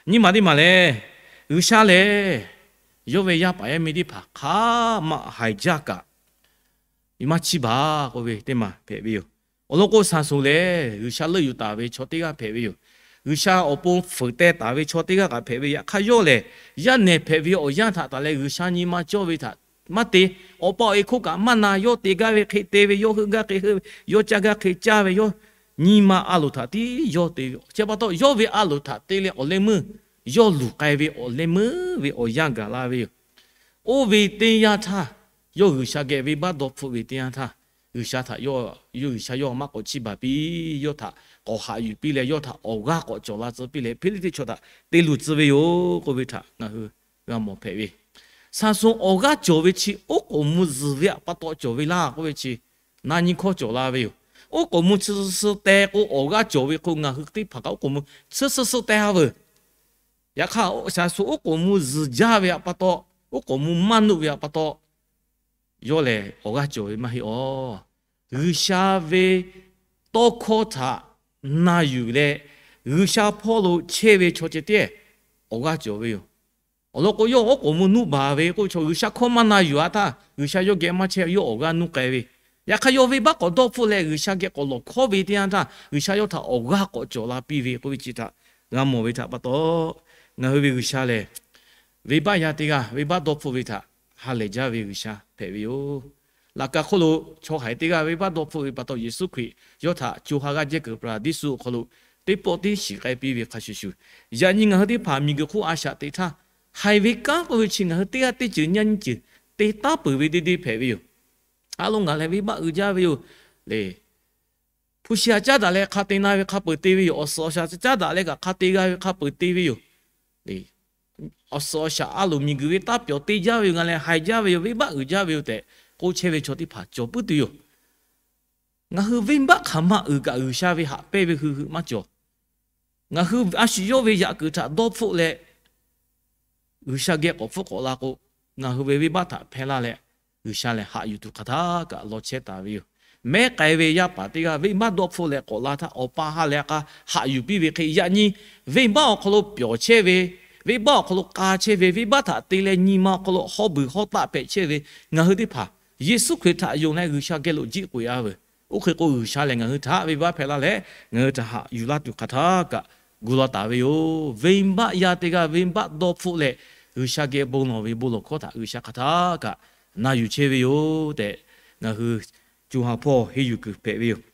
Nyi ma teˇ maˬ lehˬ, G'uiˬsha lehˬ yawˇ ve yaˇ paˍ yaˇ miˇ teˇ hpaˍ hk'a maꞈ haiˬ jaˇ kaꞈ, maˇ chiˇ baˬ k'oˆ ve teˇ maˬ hpehꞈ ve yoˬ. Awˬ lawn k'o, Saˍsonˍ lehˬ G'uiˬsha leuˆ yuˬ taˍ ve chaw teˇ g'aˇ hpehꞈ ve yoˬ. G'uiˬsha awˬ pon fuiˍ teh taˍ ve chaw teˇ g'aˇ kaꞈ hpehꞈ ve. Yaꞈ hk'aˇ yawˇ lehˬ, yaˇ nehˬ hpehꞈ ve awˬ yanˇ htaꞈ taˍ leh G'uiˬsha nyi ma cawˇ ve htaꞈ maˇ te. Awˬ pa awˬ e hk'oˆ kaꞈ maˇ na. Yawˇ te gaˇ ve hk'e te ve, yawˇ heuˆ gaˇ hk'e heuˆ ve, yawˇ caˇ gaˇ hk'e caˇ ve, yawˇ nyi ma a loˍ htaꞈ tiˉ yawˇ te ve. Chi pa taw, yawˇ ve a loˍ htaꞈ te leh awˬ leh meuˇ yawˇ luˬ k'ai ve awˬ leh meuˇ ve awˬ yanˇ gaˬ la ve yoˬ. Oˇ ve teˇ yanˇ htaˇ, yawˇ G'uiˬsha geh venˇbaˆ dawˇ hpfuhˆ ve teˇ yanˇ htaˇ, G'uiˬsha htaꞈ yawˇ, yawˇ G'uiˬsha yawˇ maˇ k'awꞈ chiˇ baˬ piˇ, yawˇ htaꞈ k'awꞈ haꞈ yuˬ piˇ leh yawˇ htaꞈ awˬ g'aˇ k'awꞈ cawˬ la tcuh piˇ leh Hpiˇliˇtiˆ chaw htaꞈ te luˬ tcuh ve yoˬ k'oˆ ve htaꞈ ngaˬ hui g'a mawˬ hpehꞈ ve. Saˍsonˍ awˬ g'aˇ cawˬ ve chi oˉ k'oˍ mvuh zuhˬ ve pa taw cawˬ ve laˇ k'oˆ ve chi na nyi hkawˇ cawˬ la ve yoˬ. Oˉ k'oˍ mvuh chi suh teh k'o awˬ g'aˇ cawˬ ve k'o, ngaˬ hui teˇ hpaˍ kaꞈ oˉ k'oˍ mvuh chi suh suh teh a veuˬ. Yaꞈ hk'aˇ, Saˍsonˍ oˉ k'oˍ mvuh zuhˬ jaˇ ve pa taw, oˉ k'oˍ mvuh maˇ nuˆ ve pa taw, yawˇ lehˬ awˬ g'aˇ cawˬ ve maˇ heˆ aˬ. G'uiˬsha ve tawˇ hkawˇ htaꞈ na yuˬ leh, G'uiˬsha hpawˇ lo chehˇ ve chaw ceh tiˉ awˬ g'aˇ cawˬ ve yoˬ. Awˬ lawn k'o, yawˇ oˉ k'oˍ mvuh nuˆ baˬ ve k'oˆ ve chaw G'uiˬsha hkawˇ maˇ na yuˬ-a htaˇ, G'uiˬsha yawˇ geh maˇ chehˇ, yawˇ awˬ g'aˇ nuˇ k'ai ve. Yaꞈ hk'aˇ, yawˇ venˇbaˆ k'awꞈ dawˇ hpfuhˆ leh G'uiˬsha geh k'awꞈ lawˬ hkawˉ ve teˇ yanˇ htaˇ, G'uiˬsha yawˇ htaꞈ awˬ g'aˇ k'awꞈ cawˬ la piˇ ve k'oˆ ve chi htaꞈ g'a mawˬ ve htaꞈ pa taw, ngaˬ hui ve G'uiˬsha lehˬ, venˇbaˆ yaˇ teˇ g'aˇ venˇbaˆ dawˇ hpfuhˆ ve htaꞈ ha lehˬ jaˇ ve G'uiˬsha hpehꞈ ve yoˬ. Laꞈ ka hk'oˆ lo chaw haiˬ teˇ g'aˇ venˇbaˆ dawˇ hpfuhˆ ve pa taw, Yeˍsuˆ Hkriꞈ yawˇ htaꞈ co ha g'aˇ jehˇ kuiˬ paˍraˍdiˇsuˆ awˬ hk'aw lo teˇ pawˆ tiˉ shiˍ k'ai piˇ ve hk'a shuˍ shuˍ, yaꞈ nyi ngaˬ hui teˇ hpaˍ miˬguiˬ hk'oˆ a shaꞈ teꞈ htaˇ, haiˬ ve kanˉ k'oˆ ve chi ngaˬ hui teˇ g'aˇ teˇ ceuˬ nyi nyi ceuˬ te taˉ peuˬ ve deˇ deˇ hpehꞈ ve yoˬ. A lo ngaˬ lehˬ venˇbaˆ uiˍ jaˇ ve yoˬ le. Hpu shi a caˉ daꞈ leh hk'a te na ve hk'a peuˬ te ve yoˬ. Awˬ suhˍ awˬ shaˍ caˉ daꞈ leh kaꞈ hk'a te g'a ve hk'a peuˬ te ve yoˬ. Awˬ suhˍ awˬ shaˍ a loˍ miˬguiˬ ve taˇ pyawˬ te jaˇ ve yoˬ. Ngaˬ lehˬ haiˬ jaˇ ve yoˬ, venˇbaˆ uiˍ jaˇ ve yoˬ tehꞈ k'oˆ chehˇ ve chaw teˇ hpaˍ cawˬ puiˉ tuˬ yoˬ. Ngaˬ hui venˇbaˆ hk'aˬ ma uiˍ kaꞈ G'uiˬsha ve haꞈ pehnˇ ve hui hui maˇ cawˬ. Ngaˬ hui a shu yawˇ ve yaꞈ kuiˬ htaꞈ dawˇ hpfuhˆ leh, G'uiˬsha geh k'awꞈ hpfuhˆ k'awꞈ la k'o, ngaˬ hui ve venˇbaˆ htaꞈ hpehˇ laˇ leh, G'uiˬsha lehˬ haꞈ yuˬ tuˬ hk'aˬ htaˇ kaꞈ law chehˇ taˍ ve yoˬ. Mehˉ k'ai ve yaˇ paˍ teˇ g'aˇ venˇbaˆ dawˇ hpfuhˆ leh k'awꞈ la htaˇ, awˬ pa ha lehˬ a k'a haꞈ yuˬ piˇ ve hk'e, yaꞈ nyi venˇbaˆ awˬ hk'aw lo pyawˬ chehˇ ve, venˇbaˆ awˬ hk'aw lo k'a chehˇ ve, venˇbaˆ htaꞈ te leh nyi ma awˬ hk'aw lo haw buiˬ haw taˆ hpehꞈ chehˇ ve ngaˬ hui teˇ hpaˍ Yeˍsuˆ Hkriꞈ htaꞈ yonˍ leh G'uiˬsha geh lo jiˆ k'oꞈ-e a veuˬ. Oˇ hk'e k'o, G'uiˬsha lehˬ ngaˬ hui htaꞈ venˇbaˆ hpehˇ laˇ leh, ngaˬ hui htaꞈ haꞈ yuˬ laˇ tuˬ hk'aˬ htaˇ kaꞈ gu law taˍ ve yoˬ. Venˇbaˆ yaˇ teˇ g'aˇ venˇbaˆ dawˇ hpfuhˆ leh, G'uiˬsha geh bon lawˬ ve bon lawˬ hkawˇ htaꞈ G'uiˬsha hk'aˬ htaˇ kaꞈ na yuˬ chehˇ ve yoˬ tehꞈ, ngaˬ hui co ha hpawˇ henˇ yuˬ kuiˬ hpehꞈ ve yoˬ.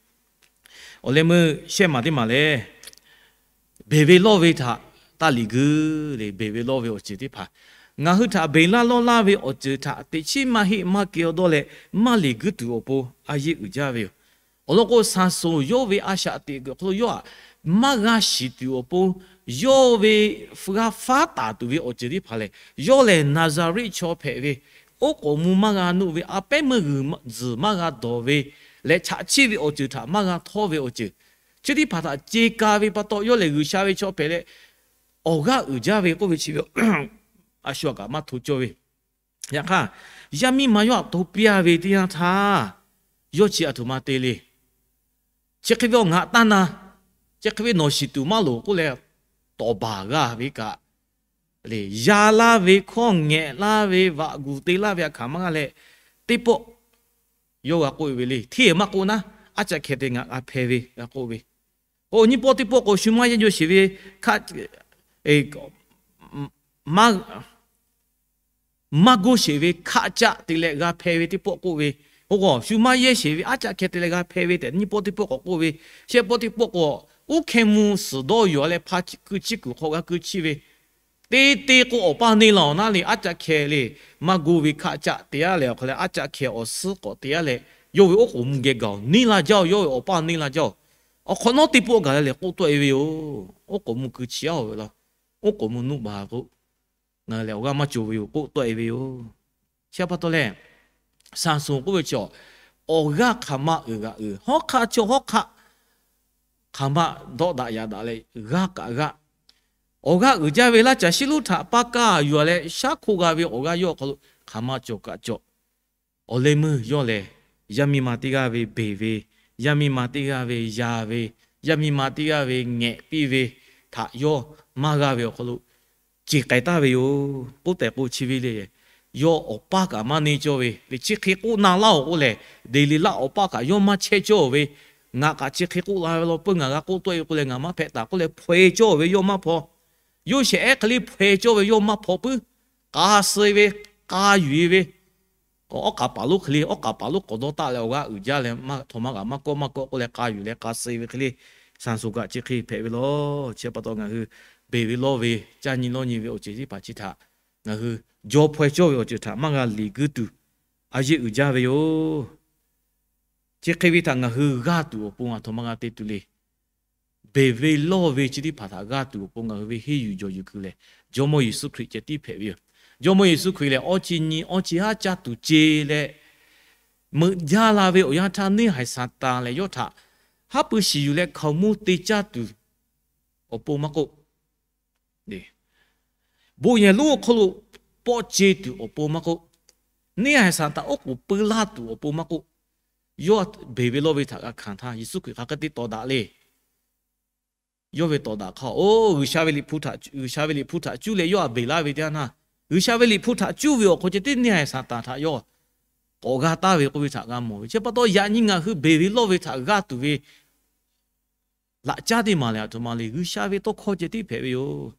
Awˬ leh meuˇ shehˆ maˬ teˇ maˬ lehˬ, beˬ ve lawˇ ve htaꞈ taˇ liꞈ guiˇ le. Beˬ ve lawˇ ve awˬ ceuˬ teˇ hpaˍ, ngaˬ hui htaꞈ beˬ laˇ lawˇ laˇ ve awˬ ceuˬ htaꞈ teꞈ chiˉ maˇ heˆ maˇ keh awˬ dawˇ leh maˇ liꞈ guiˇ tuˬ awˬ pon a yeˇ uiˍ jaˇ ve yoˬ. Awˬ lawn k'o, Saˍsonˍ yawˇ ve a shaꞈ teꞈ kuiˬ awˬ hk'aw lo yawˇ htaꞈ maˇ g'a shiˍ tuˬ awˬ pon, yawˇ ve g'a faˉ taˍ tuˬ ve awˬ ceuˬ teˇ hpaˍ lehˬ, yawˇ lehˬ Naˍzaˍriˆ chaw hpehꞈ ve, oˉ k'oˍ mvuh maˇ g'a nuˆ ve, a pehˉ meuˇ g'uiˬ zuhˬ maˇ g'a dawˬ ve leh, chaꞈ chiˇ ve awˬ ceuˬ htaꞈ maˇ g'a htawˇ ve awˬ ceuˬ chi teˇ hpaˍ htaꞈ ce ka ve pa taw, yawˇ lehˬ G'uiˬsha ve chaw hpehꞈ leh, awˬ g'aˇ uiˍ jaˇ ve k'oˆ ve chi ve a shu a kaꞈ maˇ hto cawˇ ve. Yaꞈ hk'aˇ, yaˇ miˇ ma yawˇ htaꞈ to piˇ-a ve teˇ yanˇ htaˇ, yawˇ chi aˬ htoꞈ ma te le. Chi hk'e ve awˬ ngaˬ taˇ na, chi hk'e ve nawˬ shiˍ tuˬ maˇ loˍ k'oˆ leh, tawˍ baˬ g'a ve kaꞈ, le, ya laˇ ve hkawˇ ngehꞈ laˇ ve vaꞈ guˬ te laˇ ve a hkanˍ maˇ g'a leh, teˇ pawˆ yawˇ g'a k'oˆ ve le. Hteˇ maˇ k'oˆ naˉ, aˉ caˆ hkeh te ngaˬ g'a hpeh ve g'a k'oˆ ve k'o, nyiˇ pawˆ teˇ pawˆ k'o shu maˇ yehˇ jaw sheˍ ve hkaˆ, maˇ maˇ goˇ sheˍ ve hkaˆ caˆ te leh g'a hpeh ve teˇ pawˆ k'oˆ ve. Oˇ k'o, shu maˇ yehˇ sheˍ ve aˉ caˆ hkeh te leh g'a hpeh ve tehꞈ nyiˇ pawˆ teˇ pawˆ k'awꞈ k'oˆ ve. Shehˆ pawˆ teˇ pawˆ k'o, uˉ hkeh mvuh suhˍ dawˇ yoˬ leh hpa keu chiˇ kuiˬ hk'aw g'a keu chiˇ ve, te te k'o awˬ paˇ neˇ la awˬ naˉ le, aˉ caˆ hkeh le, maˇ goˇ ve hkaˆ caˆ te aˉ leh awˬ hk'aw leh aˉ caˆ hkeh awˬ suhˉ k'awꞈ te aˉ leh, yawˇ ve oˉ k'oˍ mvuh geh gaˬ oˬ, neˇ la jaˇ oˬ, yawˇ ve awˬ paˇ neˇ la jaˇ oˬ. Awˬ hk'awꞈ nawˉ teˇ pawˆ gaˬ leh k'oˆ tawˆ e ve yoˬ. Oˉ k'oˍ mvuh keu chi aˉ oˬ ve laˇ, oˉ k'oˍ mvuh nuˆ baˬ k'o, ngaˬ hui lehˬ awˬ g'aˇ maˇ cawˬ ve yoˬ k'oˆ tawˆ e ve yoˬ. Chi pa taw lehˬ, Saˍsonˍ k'oˆ ve chi, awˬ g'aˇ hk'aˬ ma uiˍ g'aꞈ uiˍ, hawˉ hk'aˆ chaw hawˉ hk'aˆ hk'aˬ ma dawˆ daꞈ yaꞈ daꞈ leh g'aˇ kaꞈ g'aˇ, awˬ g'aˇ uiˍ jaˇ ve laˇ caˬ shiˉ lonˉ htaꞈ paˇ kaˇ yuˬ leh shaˉ hkoˆ g'a ve awˬ g'aˇ yawˇ awˬ hk'aw lo hk'aˬ ma cawˬ kaꞈ cawˬ. Awˬ leh meuˇ yawˇ lehˬ, yaˇ miˇ ma teˇ g'aˇ ve beˬ ve, yaˇ miˇ ma teˇ g'aˇ ve yaˍ ve, yaˇ miˇ ma teˇ g'aˇ ve ngehꞈ piˇ ve htaꞈ yawˇ maˇ g'a ve awˬ hk'aw lo ceˬ k'ai taˍ ve yoˬ. K'oˆ tehꞈ k'o chi ve le, yawˇ awˬ paˇ kaꞈ maˇ neˇ cawˇ ve le, chi hk'e k'oˆ na laˇ oˬ k'oˆ lehˬ, Deˍleˍlaˆ awˬ paˇ kaꞈ yawˇ maˇ chehˇ cawˇ ve, ngaˬ kaꞈ chi hk'e k'oˆ la ve law peuˬ ngaˬ g'a k'oˆ tawˆ e k'o leh ngaˬ maˇ hpehꞈ taˍ k'oˆ leh hpaw e cawˇ ve yawˇ maˇ hpaw. Yoˇsehꞈ ehˉ hk'e le hpaw e cawˇ ve yawˇ maˇ hpaw puiˉ. K'a suh e ve, k'a yuˬ e ve, awˉ k'aˍ paˍ lonˉ hk'e le, awˉ k'aˍ paˍ lonˉ k'awꞈ dawˇ taˆ leh awˬ g'aˇ uiˍ jaˇ leh, htawnˍ ma g'aꞈ maˇ kawˆ maˇ kawˆ k'oˆ leh k'a yuˬ leh k'a suh e ve hk'e le, Saˍsonˍ kaꞈ chi hk'e hpehꞈ ve law. Chi pa taw ngaˬ hui beˬ ve lawˇ ve, caˇ nyi lawˇ nyi ve awˬ ceuˬ teˇ hpaˍ chi htaꞈ ngaˬ hui jaw hpaw e cawˇ ve awˬ ceuˬ htaꞈ maˇ g'a liꞈ guiˇ tuˬ, a yeˆ uiˍ jaˇ ve yoˬ. Chi hk'e ve htaꞈ ngaˬ hui g'aˇ tuˬ awˬ pon ngaˬ htawnˍ ma g'a te tuˬ le. Beˬ ve lawˇ ve chi teˇ hpaˍ htaꞈ g'aˇ tuˬ awˬ pon ngaˬ hui ve henˇ yuˬ jawˬ yuˬ kuiˬ lehˬ, Jawˇmawˇ Yeˍsuˆ Hkriꞈ ceh tiˉ hpehꞈ ve yoˬ. Jawˇmawˇ Yeˍsuˆ Hkriꞈ lehˬ, awˇ chi nyi awˇ chi haˉ caˇ tuˬ ce leh, meuꞈ jaˇ la ve awˬ yanˇ htaˇ neˇ haiˬ Saˍtanˍ lehˬ yawˇ htaꞈ haˉ pui shiˍ yuˬ leh hkaoˍmonˇ te caˇ tuˬ awˬ pon maˇ k'oˆ, bon yehˬ lonˉ awˬ hk'aw lo pawˆ ce tuˬ awˬ pon maˇ k'oˆ, neˇ haiˬ Saˍtanˍ oˉ k'oˍ pui laˇ tuˬ awˬ pon maˇ k'oˆ, yawˇ beˬ ve lawˇ ve htaꞈ g'a hkanˍ htaˇ Yeˍsuˆ Hkriꞈ hk'aˬ hk'e te tawˍ daꞈ le. Yawˇ ve tawˍ daꞈ hk'aˇ, oˇ G'uiˬsha ve Liꞈ hpu htaꞈ, G'uiˬsha ve Liꞈ hpu htaꞈ cuˇ leh yawˇ a beˬ laˇ ve teˇ yanˇ htaˇ, G'uiˬsha ve Liꞈ hpu htaꞈ cuˇ ve awˬ hk'aw ceh tiˉ neˇ haiˬ Saˍtanˍ htaꞈ yawˇ k'awꞈ g'a taˍ ve k'oˆ ve htaꞈ g'a mawˬ ve. Chi pa taw yaꞈ nyi ngaˬ hui beˬ ve lawˇ ve htaꞈ g'aˇ tuˬ ve laꞈ caˉ teˇ maˬ lehˬ, aˬ htoꞈ ma le, G'uiˬsha ve tawˇ hkawˇ ceh tiˉ hpehꞈ ve yoˬ.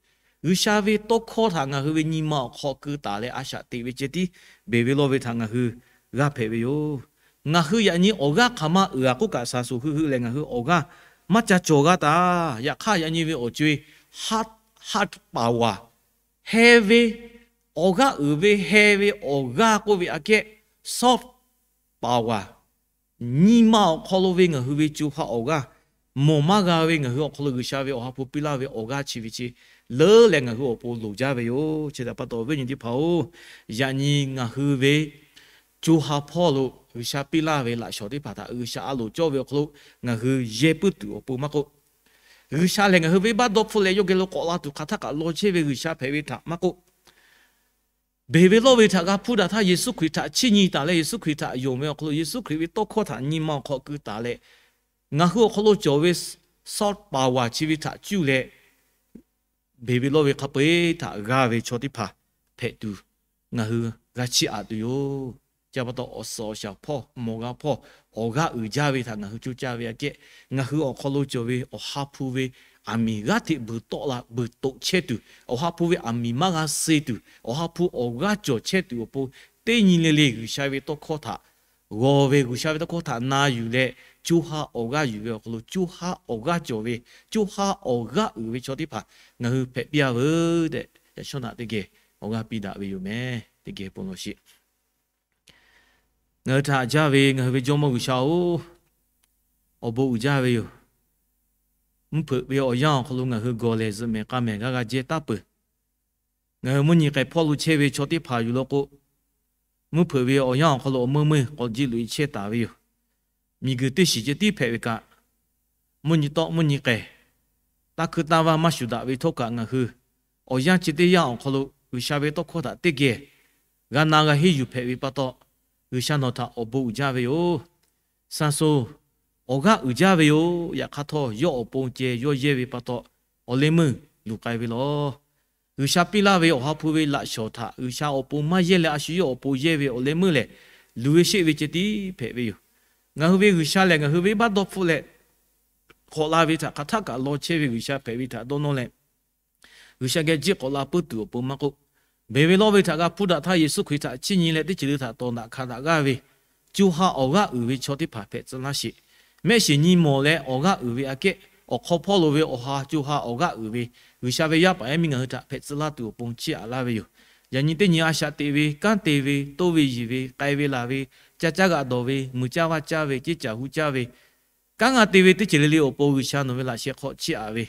G'uiˬsha ve tawˇ hkawˇ htaꞈ ngaˬ hui ve nyi ma awˬ hk'aw keu taˍ leh a shaꞈ teꞈ ve ceh tiˉ beˬ ve lawˇ ve htaꞈ ngaˬ hui g'aˇ hpehꞈ ve yoˬ. Ngaˬ hui yaꞈ nyi awˬ g'aˇ hk'aˬ ma uiˍ a k'oˆ kaꞈ, Saˍsonˍ hui hui lehˬ ngaˬ hui awˬ g'aˇ maˇ ca cawˬ g'a taˍ. Yaꞈ hk'aˇ yaꞈ nyi ve awˬ co-e hard power, heh ve, awˬ g'aˇ uiˍ ve heh ve awˬ g'aˇ k'oˆ ve aꞈ kehˉ, soft power, nyi ma awˬ hk'aw lo ve ngaˬ hui ve co ha awˬ g'aˇ, mawˬ maˇ g'a ve ngaˬ hui awˬ hk'aw lo G'uiˬsha ve Awˬ ha hpu piˇ laˇ ve awˬ g'aˇ chi ve chi leuˉ leh ngaˬ hui awˬ pon loˍ jaˇ ve yoˬ. Chi htaꞈ pa taw, awˬ viˉ awˬ nyi teˇ hpaˍ-oˬ, yaꞈ nyi ngaˬ hui ve co ha hpawˇ lo G'uiˬsha piˇ laˇ ve laꞈ shawnˍ teˇ hpaˍ htaꞈ G'uiˬsha a loˍ cawˇ ve awˬ hk'aw lo ngaˬ hui yehˇ puiˉ tuˬ awˬ pon maˇ k'oˆ, G'uiˬsha lehˬ ngaˬ hui venˇbaˆ dawˇ hpfuhˆ leh yawˇ geh lo k'awꞈ la tuˬ hk'aˬ htaˇ kaꞈ law chehˇ ve G'uiˬsha hpehꞈ ve htaꞈ maˇ k'oˆ, beˬ ve lawˇ ve htaꞈ g'a hpuˇ daꞈ htaˇ, Yeˍsuˆ Hkriꞈ htaꞈ chiˇ nyi taˍ leh, Yeˍsuˆ Hkriꞈ htaꞈ yonˍ ve awˬ hk'aw lo, Yeˍsuˆ Hkriꞈ ve tawˇ hkawˇ htaꞈ nyi ma awˬ hk'aw keu taˍ leh, ngaˬ hui awˬ hk'aw lo cawˬ ve soft power chi ve htaꞈ cuˇ leh, beˬ ve lawˇ ve hk'a peu-eˬ htaꞈ g'a ve chaw teˇ hpaˍ hpehꞈ tuˬ, ngaˬ hui g'a chiˇ aꞈ tuˬ yoˬ. Chi pa taw, awˬ suhˍ awˬ shaˍ hpawˇ, mawˬ g'a hpawˇ, awˬ g'aˇ uiˍ jaˇ ve htaꞈ ngaˬ hui coˇ caˇ ve aꞈ kehˉ, ngaˬ hui awˬ hk'aw lo cawˬ ve Awˬ ha hpu ve aˬ miˍ g'aˇ hteꞈ bvuhˬ tawˆ la bvuhˬ toꞈ chehˇ tuˬ, Awˬ ha hpu ve aˬ miˍ maˇ g'a suh tuˬ, Awˬ ha hpu awˬ g'aˇ cawˬ chehˇ tuˬ awˬ pon, teˇ nyi le le G'uiˬsha ve tawˇ hkawˇ htaꞈ g'aw ve, G'uiˬsha ve tawˇ hkawˇ htaꞈ na yuˬ leh, co ha awˬ g'aˇ yuˬ ve awˬ hk'aw lo co ha awˬ g'aˇ cawˬ ve, co ha awˬ g'aˇ uiˍ ve chaw teˇ hpaˍ ngaˬ hui hpehꞈ piˇ-a veuˬ tehꞈ, yaꞈ shawˉ naꞈ teˇ geh awˬ g'aˇ piˇ daꞈ ve yoˬ meh. Teˇ geh bon lawˬ sheˍ. Ngaˬ hui htaꞈ jaˇ ve ngaˬ hui ve Jawˇmawˇ G'uiˬsha-oˬ, awˬ bon uiˍ jaˇ ve yoˬ. Mvuhˇ hpeuꞈ ve awˬ yanˇ awˬ hk'aw lo ngaˬ hui gawˬ lehˬ zuhꞈ mehˍ k'a mehˍ g'aˇ g'a jehˇ taˉ peuˬ. Ngaˬ hui mvuhˇ nyi k'ai hpawˇ lo chehˇ ve chaw teˇ hpaˍ yuˬ law k'o, mvuhˇ hpeuꞈ ve awˬ yanˇ awˬ hk'aw lo awˬ meuˇ meuˇ k'awꞈ jeˇ loꞈ e chehˇ taˍ ve yoˬ. Miˬguiˬ teˇ shiˍ ceh tiˉ hpehꞈ ve kaꞈ, mvuhˇ nyi tawˆ mvuhˇ nyi k'ai, taˇ hkuiˇ taˇ vaˇ maˇ shuˍ daꞈ ve htawˇ kaꞈ, ngaˬ hui awˬ yanˇ chi teˇ yanˇ awˬ hk'aw lo G'uiˬsha ve tawˇ hkawˇ htaꞈ teˇ geh g'a na g'a henˇ yuˬ hpehꞈ ve pa taw, G'uiˬsha nawˬ htaꞈ awˬ bon uiˍ jaˇ ve yoˬ. Saˍsonˍ awˬ g'aˇ uiˍ jaˇ ve yoˬ. Yaꞈ hk'aˇ htawˇ, yawˇ awˬ pon ceh yawˇ yehˇ ve pa taw, awˬ leh meuˇ luˬ k'ai ve lawˬ. G'uiˬsha piˇ laˇ ve Awˬ ha hpu ve laꞈ shawˍ htaꞈ G'uiˬsha awˬ pon maˇ yehˇ leh, a shu yawˇ awˬ pon yehˇ ve awˬ leh meuˇ lehˬ, luˬ ve sheˆ ve ceh tiˉ hpehꞈ ve yoˬ. Ngaˬ hui ve G'uiˬsha lehˬ, ngaˬ hui venˇbaˆ dawˇ hpfuhˆ leh k'awꞈ la ve htaꞈ hk'aˬ htaˆ kaꞈ law chehˇ ve G'uiˬsha hpehꞈ ve htaꞈ dawˇ nawˇ leh, G'uiˬsha geh jiˆ k'awꞈ la puiˉ tuˬ awˬ pon maˇ k'oˆ, beˬ ve lawˇ ve htaꞈ g'a hpuˇ daꞈ htaˇ, Yeˍsuˆ Hkriꞈ htaꞈ chiˇ nyi leh teˇ ceuˬ le htaꞈ tawˍ daꞈ hkanˍ daꞈ g'aˇ ve co ha awˬ g'aˇ uiˍ ve chaw teˇ hpaˍ hpehꞈ tcuh laˇ sheˍ. Mehˆ shiˍ nyi mawˬ leh awˬ g'aˇ uiˍ ve aꞈ kehˉ, awˬ hk'aw hpawˇ lo ve awˬ ha co ha awˬ g'aˇ uiˍ ve G'uiˬsha ve yaˇ paˍ yaˇ miˇ ngaˬ hui htaꞈ hpehꞈ tcuh laˇ tuˬ awˬ pon chiˇ aꞈ laˇ ve yoˬ. Yaꞈ nyi teˇ nyi a shaꞈ teꞈ ve, kanˉ te ve, toˇ ve yiˬ ve, k'ai ve laˬ ve, ca caˇ g'aꞈ dawˬ ve, mui caˇ vaˇ caˇ ve, ceˇ caˬ hu caˇ ve, kanˉ ngaˇ te ve teˇ ceuˬ le le awˬ pon G'uiˬsha nawˬ ve laꞈ sheh hk'aw chiˇ aꞈ ve,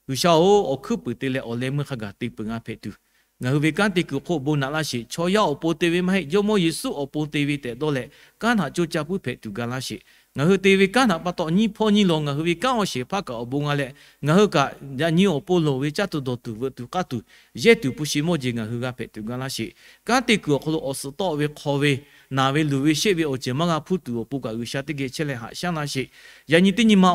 G'uiˬsha-oˬ, awˬ hkuiˉ puiˍ te leh awˬ leh meuˇ hk'a gaˬ te peuˬ ngaˇ hpehꞈ tuˬ, ngaˬ hui ve kanˉ te kuiˬ awˬ hk'oˆ bon naꞈ laˇ sheˍ. Chaw yaˇ awˬ pon te ve maˇ heˆ, Jawˇmawˇ Yeˍsuˆ awˬ pon te ve tehꞈ dawˇ leh, kanˉ htaꞈ coˇ caˇ puiˉ hpehꞈ tuˬ ga laˇ sheˍ. Ngaˬ hui te ve kanˉ htaꞈ pa taw nyiˇ hpawˇ nyiˇ law ngaˬ hui ve kanˉ awˬ shehˍ hpaˇ kaꞈ awˬ bon g'a leh, ngaˬ hui kaꞈ yaꞈ nyi awˬ pon loˍ ve caˇ tuˬ dawˬ tuˬ veuꞈ tuˬ k'aˇ tuˬ, yehˇ tuˬ hpu shi mawˇ jeˬ ngaˬ hui g'a hpehꞈ tuˬ ga laˇ sheˍ. Kanˉ te kuiˬ awˬ hk'aw lo awˬ suhˍ tawˆ ve hk'aw ve, naˬ ve luˬ ve sheˆ ve awˬ ceuˬ maˇ g'a hpuˇ tuˬ awˬ pon kaꞈ G'uiˬsha teˇ geh chehˇ leh haꞈ shaˉ laˇ sheˍ. Yaꞈ nyi teˇ nyi ma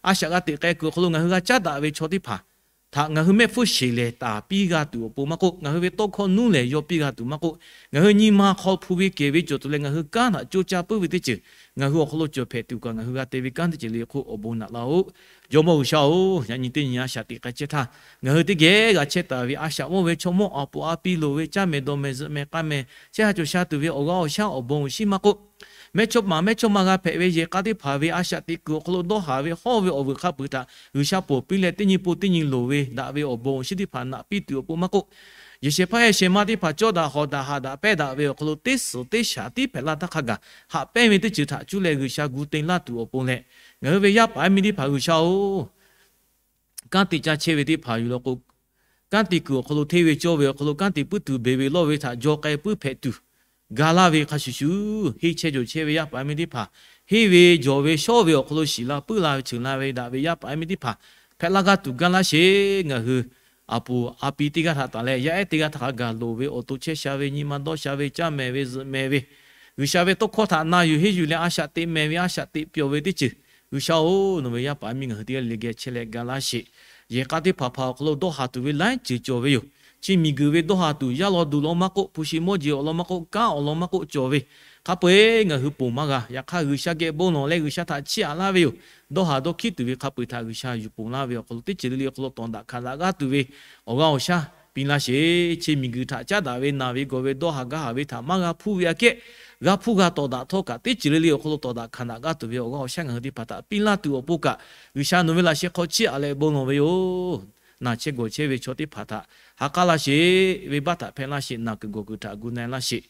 a shaꞈ g'a teꞈ k'ai kuiˬ awˬ hk'aw lo ngaˬ hui g'a caˉ daꞈ ve chaw teˇ hpaˍ htaꞈ ngaˬ hui mehˆ hpfuhˇ sheˬ lehˬ taˍ piˇ g'a tuˬ awˬ pon maˇ k'oˆ, ngaˬ hui ve tawˇ hkawˇ nuˇ lehˬ yaw piˇ g'a tuˬ maˇ k'oˆ, ngaˬ hui nyi ma hk'aw hpu ve kehˬ ve cawˬ tuˬ leh ngaˬ hui kanˉ htaꞈ coˇ caˇ puiˉ ve teˇ ceuˬ ngaˬ hui awˬ hk'aw lo cawˬ hpehꞈ tuˬ kaꞈ ngaˬ hui g'a te ve kanˉ teˇ ceuˬ le hk'oˆ awˬ bon naꞈ laˇ-oˆ. Jawˇmawˇ G'uiˬsha-oˬ, yaꞈ nyi teˇ nyi a shaꞈ teꞈ k'ai chehˇ htaˇ, ngaˬ hui teˇ geh g'a chehˇ taˍ ve a shaꞈ mawˇ ve chaw mawˇ awˬ pon a piˇ loˍ ve caˇ mehˍ dawˬ mehˍ zuhꞈ mehˍ k'ai mehˍ chehˇ ha cawˬ sha tuˬ ve awˬ g'aˇ awˬ shaˉ awˬ bon awˬ shinˉ maˇ k'oˆ, mehˇchawˇ maˬ mehˇchawˇma g'a hpehꞈ ve yehˬ k'a teˇ hpaˍ ve a shaꞈ teꞈ kuiˬ awˬ hk'aw lo dawˇ haˍ ve hawˇ ve awˬ vuiˬ hk'a peuˬ htaꞈ G'uiˬsha ponˬ piˇ leh teˇ nyi pon teˇ nyi loˍ ve daꞈ ve awˬ bon awˬ shinˉ teˇ hpaˍ naꞈ piˇ tuˬ awˬ pon maˇ k'oˆ, yehˬ shehˍ hpaˇ yehˬ shehˍ ma teˇ hpaˍ cawˇ daꞈ hawˍ daꞈ haꞈ daꞈ pehˇ daꞈ ve awˬ hk'aw lo teˇ suhˍ teˇ shaˍ tiˉ hpehꞈ la htaˇ hk'a gaˬ haꞈ pehnˇ ve teˇ ceuˬ htaꞈ cuˇ leh G'uiˬsha gu te laˇ tuˬ awˬ pon leh, ngaˬ hui ve yaˇ paˍ yaˇ miˇ teˇ hpaˍ G'uiˬsha-oˬ, kanˉ te caˇ chehˇ ve teˇ hpaˍ yuˬ law k'o, kanˉ te kuiˬ awˬ hk'aw lo hteˇ ve cawˇ ve awˬ hk'aw lo kanˉ te puiˉ tuˬ beˬ ve lawˇ ve htaꞈ jaw k'ai puiˉ hpehꞈ tuˬ ga laˇ ve hk'a shuˍ shuˍ, henˇ chehˇ jawˬ chehˇ ve yaˇ paˍ yaˇ miˇ teˇ hpaˍ henˇ ve jawˬ ve shawˉ ve awˬ hk'aw lo shiˍ la puiˉ la ve cheuˬ la ve daꞈ ve yaˇ paˍ yaˇ miˇ teˇ hpaˍ hpehꞈ la g'a tuˬ ga laˇ sheˍ. Ngaˬ hui a pu a pi teˇ g'aˇ htaꞈ taˍ leh yaˇ ehˉ teˇ g'aˇ htaꞈ hk'a gaˬ loˍ ve awˬ to chehˇ sha ve nyi ma dawˇ sha ve caˇ mehˍ ve zuhꞈ mehˍ ve G'uiˬsha ve tawˇ hkawˇ htaꞈ na yuˬ henˇ yuˬ leh a shaꞈ teꞈ mehˍ ve a shaꞈ teꞈ pyawˬ ve teˇ ceuˬ G'uiˬsha-oˬ, nawˬ ve yaˇ paˍ yaˇ miˇ ngaˬ hui teˇ g'aˇ le geh chehˇ leh ga laˇ sheˍ. Yehˬ k'a teˇ hpaˍ hpaˍ awˬ hk'aw lo dawˇ haˍ tuˬ ve laiˉ ceuˬ cawˬ ve yoˬ. Chi miˬguiˬ ve dawˇ haˍ tuˬ yaˇ law duˬ law maˇ k'oˆ, hpu shi mawˇ jeˬ awˬ lawn maˇ k'oˆ, kanˉ awˬ lawn maˇ k'oˆ cawˬ ve hk'a peu-eˬ ngaˬ hui ponˬ maˇ g'a. Yaꞈ hk'aˇ G'uiˬsha geh bon lawˬ leh G'uiˬsha htaꞈ chiˇ aꞈ laˇ ve yoˬ. Dawˇ haˍ dawˇ hkiˉ tuˬ ve hk'a peu-eˬ htaꞈ G'uiˬsha yuˬ ponˬ laˇ ve awˬ hk'aw lo teˇ ceuˬ le le awˬ hk'aw lo tawˍ daꞈ hkanˍ daꞈ g'aˇ tuˬ ve awˬ g'aˇ awˬ shaˉ piˇ laˇ sheˍ. Chi miˬguiˬ htaꞈ caˉ daꞈ ve naˬ ve gawˬ ve dawˇ haˍ gaˇ haˍ ve htaꞈ maˇ g'a hpuˇ ve aꞈ kehˉ, g'a hpuˇ g'a tawˍ daꞈ htawˇ kaꞈ teˇ ceuˬ le le awˬ hk'aw lo tawˍ daꞈ hkanˍ daꞈ g'aˇ tuˬ ve awˬ g'aˇ awˬ shaˉ ngaˬ hui teˇ hpaˍ htaꞈ piˇ laˇ tuˬ awˬ pon kaꞈ, G'uiˬsha nawˬ ve laꞈ sheh hk'aw chiˇ aꞈ leh bon lawˬ ve yoˬ. Naˬ chehˇ gawˬ chehˇ ve chaw teˇ hpaˍ htaꞈ ha k'aˉ laˇ sheˍ. Venˇbaˆ htaꞈ hpehˇ laˇ sheˍ. Naˬ kuiˬ gawˬ kuiˬ htaꞈ gu na-e laˇ sheˍ.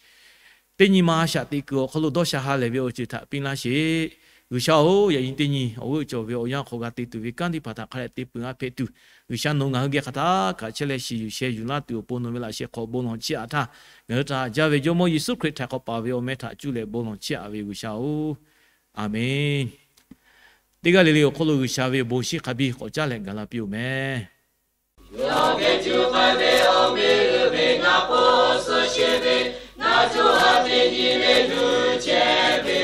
Teˇ nyi ma a shaꞈ teꞈ kuiˬ awˬ hk'aw lo dawˇ sha ha lehˬ ve awˬ ceuˬ htaꞈ piˇ laˇ sheˍ. G'uiˬsha-oˬ, yaꞈ nyi teˇ nyi awˬ g'euˆ cawˬ ve awˬ yanˇ hk'aw g'a te tuˬ ve kanˉ teˇ hpaˍ htaꞈ hk'a dehꞈ te peuˬ g'a hpehꞈ tuˬ, G'uiˬsha nawˬ ngaˬ hui geh hk'aˬ htaˇ kaꞈ chehˇ leh shiˍ yuˬ sheh yuˬ laˇ tuˬ awˬ pon nawˬ ve laꞈ sheh hk'aw bon lawˬ chiˇ aꞈ htaˇ, ngaˬ hui htaꞈ haꞈ jaˇ ve Jawˇmawˇ Yeˍsuˆ Hkriꞈ htaꞈ k'awꞈ paˍ ve awˬ meh htaꞈ cuˇ leh bon lawˬ chiˇ aꞈ ve G'uiˬsha-oˬ, Aˍmenˍ. Teˇ g'aˇ le le awˬ hk'aw lo G'uiˬsha ve bon shinˉ hk'a biˇ k'awꞈ caˉ leh gaˬ la piˇ-oˬ meh. Yawˇ geh tuˬ k'ai ve awˬ meh uiˍ ve ngaˬ k'o suh sheˍ ve, ngaˬ co ha teˇ nyi le luˬ chehˇ ve,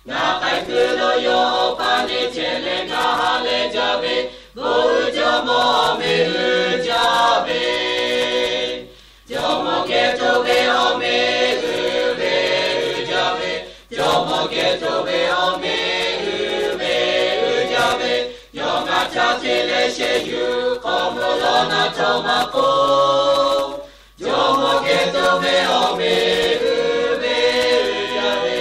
ngaˬ k'ai kuiˬ lo yawˇ awˬ pa le chehˇ leh ngaˬ ha leh jaˇ ve, bon uiˍ Jawˇmawˇ awˬ meh uiˍ jaˇ ve. Jawˇmawˇ geh to ve awˬ meh uiˍ ve uiˍ jaˇ ve, Jawˇmawˇ geh to ve awˬ meh uiˍ ve uiˍ jaˇ ve, yawˇ ngaˬ ca te leh shehˍ yuˬ k'awꞈ mvuh lawˬ naˉ htawˇ maˇ k'oˆ, Jawˇmawˇ geh to ve awˬ meh uiˍ ve uiˍ jaˇ ve.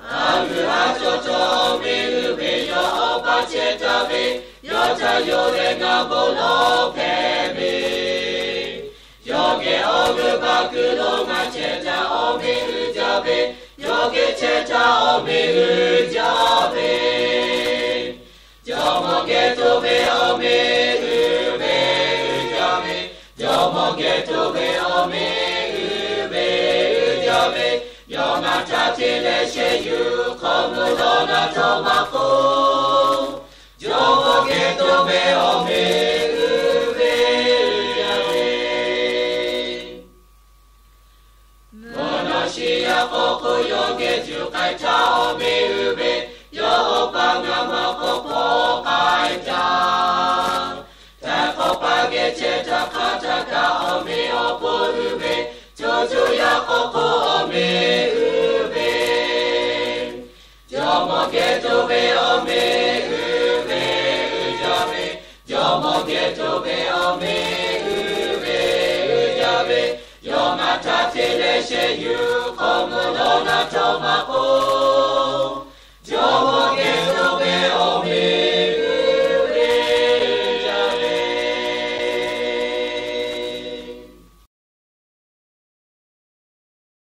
A g'uiˬ a cawˬ cawˬ awˬ meh uiˍ ve yawˇ awˬ pa chehˇ taˍ ve, yawˇ ca yonˍ leh ngaˬ bon lawˬ hpehꞈ ve. Yawˇ geh awˬ g'euˆ baˬ kuiˬ lo ngaˬ chehˇ taˍ awˬ meh uiˍ jaˇ ve, yawˇ geh chehˇ taˍ awˬ meh uiˍ jaˇ ve. Jawˇmawˇ geh to ve awˬ meh uiˍ ve uiˍ jaˇ ve, Jawˇmawˇ geh to ve awˬ meh uiˍ ve uiˍ jaˇ ve, yawˇ ngaˬ ca te leh shehˍ yuˬ k'awꞈ mvuh lawˬ naˉ htawˇ maˇ k'oˆ, Jawˇmawˇ geh to ve awˬ meh uiˍ ve uiˍ jaˇ ve. Mvuhˇ naw shiˍ yaˇ k'awꞈ k'oˆ yawˇ geh juˬ k'ai htaˇ awˬ meh uiˍ ve, yawˇ awˬ pa ngaˬ maˇ k'awꞈ k'awꞈ k'ai htaˇ, awˬ hk'oˆ awˬ meꞈ uiˍ ve, jawˇmawˇ geh cawˬ ve awˬ meꞈ uiˍ ve, uiˍ jaˇ ve, jawˇmawˇ geh cawˬ ve awˬ meꞈ uiˍ ve, uiˍ jaˇ ve, yawˇ maˇ htaˇ te leh shehˍ yuˬ hk'aw mvuh lawˬ na chaw maˇ k'oˆ